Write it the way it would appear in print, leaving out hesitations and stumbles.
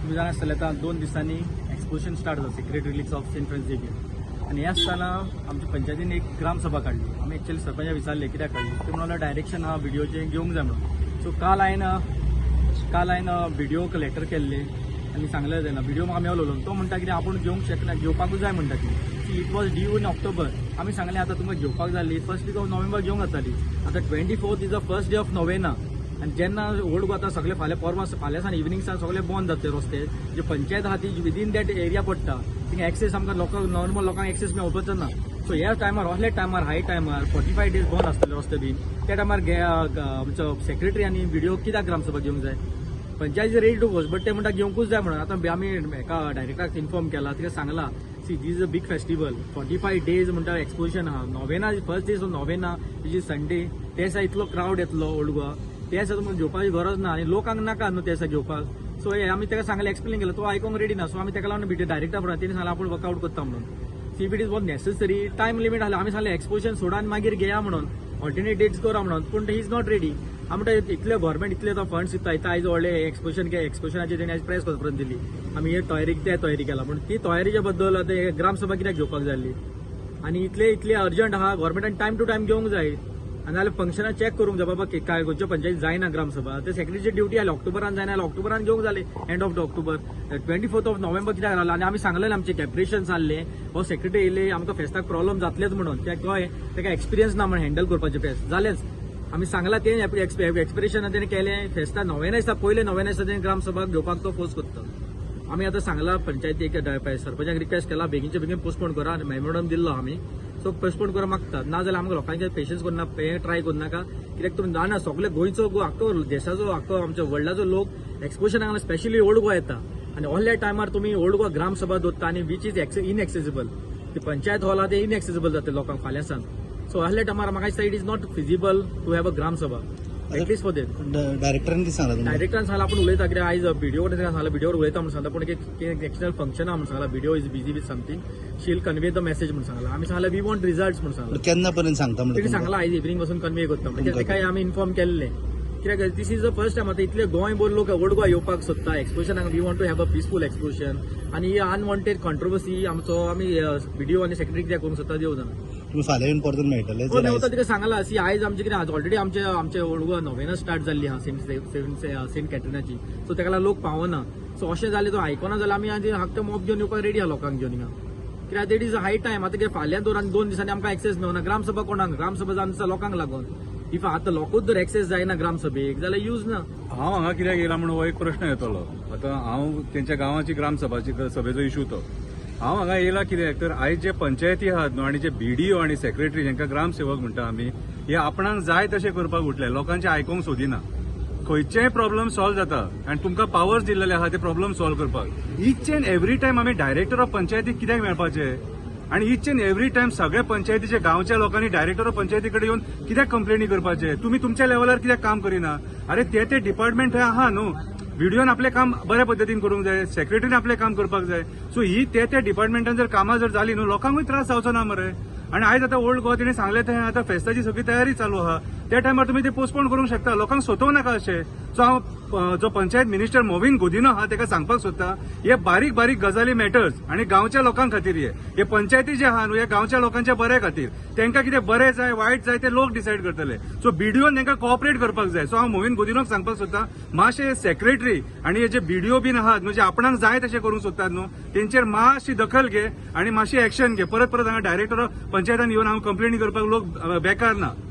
तुमी जाणा आसतले, आतां 2 दिसांनी एक्सपोजिशन स्टार्ट जाता, Sacred Relics of Saint Francis Xavier. आनी हे आसतना आमच्या पंचायतीन एक ग्रामसभा काडली. आमी एक्चुअली सरपंचाक विचारले, कित्याक काडली? ते म्हणून डायरेक्शन आहा बीडीओचें, घेवंक जाय म्हणून. सो काल हांवें बीडीओक लेटर केल्ले आनी सांगलें तेन्ना बीडीओ म्हाका मेवलो. तो म्हणटा कितें, आपूण घेवंक शकना, घेवपाकूच जाय म्हणटा ती. It was due in October. आमी सांगलें, आतां तुमकां घेवपाक जाली, फर्स्ट वीक ऑफ नोव्हेंबर घेवंक जाताली. आतां 24th is the first day of novena आनी जेन्ना ओल्ड गोवा आतां सगळे फाल्यां परवां, फाल्यां सान इवनींग सान सगळे बंद जातले रस्ते. जे पंचायत आहा ती विदीन that area पडटा, थिंगा एक्सेस आमकां लोकांक, नॉर्मल लोकांक एक्सेस मेळपाचो ना. सो ह्या टायमार, असल्या टायमार, हाय टायमार, 45 डेज बंद आसतले रस्ते बीन, त्या टायमार आमचो सेक्रेटरी आनी बीडीओ कित्याक ग्रामसभा घेवंक जाय? Panchayat is ready to host, but ते म्हणटा घेवंकूच जाय म्हणून. आतां आमी हेका डायरेक्टराक इन्फॉर्म केला, तिका सांगला, see, this is a big festival, 45 days म्हणटा एक्सपोजिशन आहा. Novena, first days of novena, which is Sunday, ते दिसा इतलो क्रावड येतलो ओल्ड गोवा, ते दिसा तुमकां घेवपाची गरज ना आनी लोकांक नाका न्हू ते दिसा घेवपाक. सो हे आमी ताका सांगलें, एक्सप्लेन केलें, तो आयकोंक रेडी ना. सो आमी ताका लागून डायरेक्टर बरोबर तेणी सांगलें, आपूण वर्कआउट करता म्हणून. See, it is what necessary time limit आसलें. आमी सांगलें, एक्सपोजिशन सोडा आनी मागीर घेया म्हणून, ऑल्टरनेट डेट्स करा म्हणून, पूण he is not ready. आमी म्हणटा, इतले गव्हर्मेंट इतले तो फंड्स दिता इथं. आयज व्हडले एक्सपोजिशन, एक्सपोजिशनाची तेणी आयज प्रेस कॉन्फरन्स दिली, आमी हे तयारी, ते तयारी केला. पूण ती तयारीच्या बद्दल आतां हे ग्रामसभा कित्याक घेवपाक जाय आसली? आनी इतले इतले अर्जंट आहा, गव्हर्मेंटान टायम टू टायम घेवंक जाय आनी नाजाल्यार फंक्शनां चॅक करूंक जाय बाबा की काय खंयच्यो पंचायत जायना ग्रामसभा. ते सेक्रेटरीची ड्युटी आसली, ऑक्टोबरान जायना जाल्यार ऑक्टोबरान घेवंक जाले. End of the October, 24th of November कित्याक रावला? आनी आमी सांगलेलें, आमचे कॅपरेशन्स आहले, हो सेक्रेटरी येयले, आमकां फेस्ताक प्रॉब्लम जातलेच म्हणून. ते कळ्ळें ताका एक्सपिरियन्स ना म्हणून हँडल करपाचें फेस्त. जालेंच, आमी सांगला तें एक्सपिरेशन तेणें केलें. फेस्ता नोवेना दिसा, पयले नोवेना दिसा तेणें ग्रामसभा घेवपाक तो फोर्स करता. आमी आतां सांगला पंचायतीक, सरपंचाक रिक्वेस्ट केला, बेगीनच्या बेगीन पोस्टपोन करा आनी मेमोरंडम दिल्लो आमी. सो पोस्टपोन करा मागतात, ना जाल्यार आमकां लोकांचे पेशन्स करना, हें ट्राय करनाका. कित्याक तुमी जाणा, सगळे गोंयचो, आख्खो देशाचो, आख्खो आमच्या वर्ल्डाचो लोक एक्सपोजनाक स्पेशली ओल्ड गोवा येता आनी असल्या टायमार तुमी ओल्ड गोवा ग्रामसभा दवरता आनी which is इनएक्सेसिबल. ती पंचायत हॉल आहा, ते इनएक्सेसिबल जातले लोकांक फाल्यां सान. सो असल्या टायमार म्हाका दिसता, it is not feasible to have a Gram Sabha, at least for that. डायरेक्टरान कितें सांगलां तुमकां? डायरेक्टरान सांगला, आपूण उलयता. कित्याक आयज बीडीओ कडेन सांगला, बीडीओ उलयता म्हणून सांगला, पूण एक एक्सटर्नल फंक्शन आहा म्हणून सांगला. BDO is busy with something, she'll convey the message म्हणून सांगला. आमी सांगला, we want result म्हणून सांगला. केन्ना पर्यंत सांगता तेणी म्हणलें? सांगला, आयज इव्हिनींग वचून कन्वे करता म्हणून. कित्याक ताकाय आमी इन्फॉर्म केल्लें, कित्याक this is the first time आतां इतले गोंयभर लोक ओल्ड गोवा येवपाक सोदता एक्सपोजनाक. We want to have a peaceful exposition आनी ही अनवॉन्टेड कॉन्ट्रोवर्सी आमचो आमी बीडीओ आनी सेक्रेटरी कित्याक करूंक सोदता, देव जाणा. तुमी फाल्यां येवन परतून मेळटले? हो, मेवता. तिका सांगला. सी, आयज आमचे कितें, आज ऑलरेडी आमचे आमचे ओल्ड गोवा नोवेना स्टार्ट जाल्ली आहा सेंट सेंट सेंट कॅथरिनाची. सो ताका लागून लोक पावना. सो अशें जालें, तो आयकना जाल्यार आमी आज हक्त मॉब घेवन येवपाक रेडी आहा, लोकांक घेवन हिंगा. कित्याक it is a high time. आतां कितें, फाल्यां दवर आनी 2 दिसांनी आमकां एक्सेस मेवना. ग्रामसभा कोणाक? ग्रामसभा जावन आसा लोकांक लागून. If आतां लोकूच जर एक्सेस जायना ग्रामसभेक जाल्यार यूज ना. हांव हांगा कित्याक येयला म्हणून हो एक प्रश्न येतलो. आतां हांव तेंच्या गांवाची ग्रामसभाची सभेचो इशू तो हांव हांगा येयला कित्याक, तर आयज जे पंचायती आहात न्हू आनी जे बीडीओ आनी सेक्रेटरी, जांकां ग्रामसेवक म्हणटा आमी, हे आपणाक जाय तशें करपाक उठले, लोकांचे आयकोंक सोदिना. खंयचेय प्रॉब्लम सॉल्व जाता आनी तुमकां पावर्स दिल्लेले आहा ते प्रॉब्लम सॉल्व करपाक. इच एंड एवरी टायम आमी डायरेक्टर ऑफ पंचायती कित्याक मेळपाचे आनी इच एंड एवरी टायम सगळ्या पंचायतीच्या गांवच्या लोकांनी डायरेक्टर ऑफ पंचायती कडेन येवन कित्याक कंप्लेनी करपाचे? तुमी तुमच्या लेवलार कित्याक काम करिना? अरे, ते ते डिपार्टमेंट थंय आहा न्हू. बीडीओन आपलें काम बऱ्या पद्दतीन करूंक जाय, सेक्रेटरीन आपलें काम करपाक जाय. सो ही ते त्या डिपार्टमेंटान जर कामां जर जाली न्हू, लोकांकूय त्रास जावचो ना मरे. आनी आयज आतां ओल्ड गोवा तेणी सांगलें, थंय आतां फेस्ताची सगळी तयारी चालू आहा, त्या टायमार तुमी ते पोस्टपोन करूंक शकता. लोकांक सतोवं नाका अशें. सो हांव जो पंचायत मिनिस्टर मोविन गोदिनो आहा, ताका सांगपाक सोदता, हे बारीक बारीक गजाली मॅटर्स आनी गांवच्या लोकां खातीर. हे हे पंचायती जे आहा न्हू, हे गांवच्या लोकांच्या बऱ्या खातीर. तांकां कितें बरें जाय, वायट जाय, ते लोक डिसायड करतले. सो बीडीओन तांकां कॉपरेट करपाक जाय. सो हांव मोविन गोदिनोक सांगपाक सोदता, मातशे सेक्रेटरी आनी हे जे बीडीओ बीन आहात न्हू, जे आपणाक जाय तशें करूंक सोदतात न्हू, तेंचेर मातशी दखल घे आनी मातशी एक्शन घे. परत परत हांगा डायरेक्टर पंचायतान येवन हांव कंप्लेनी करपाक लोक बेकार ना.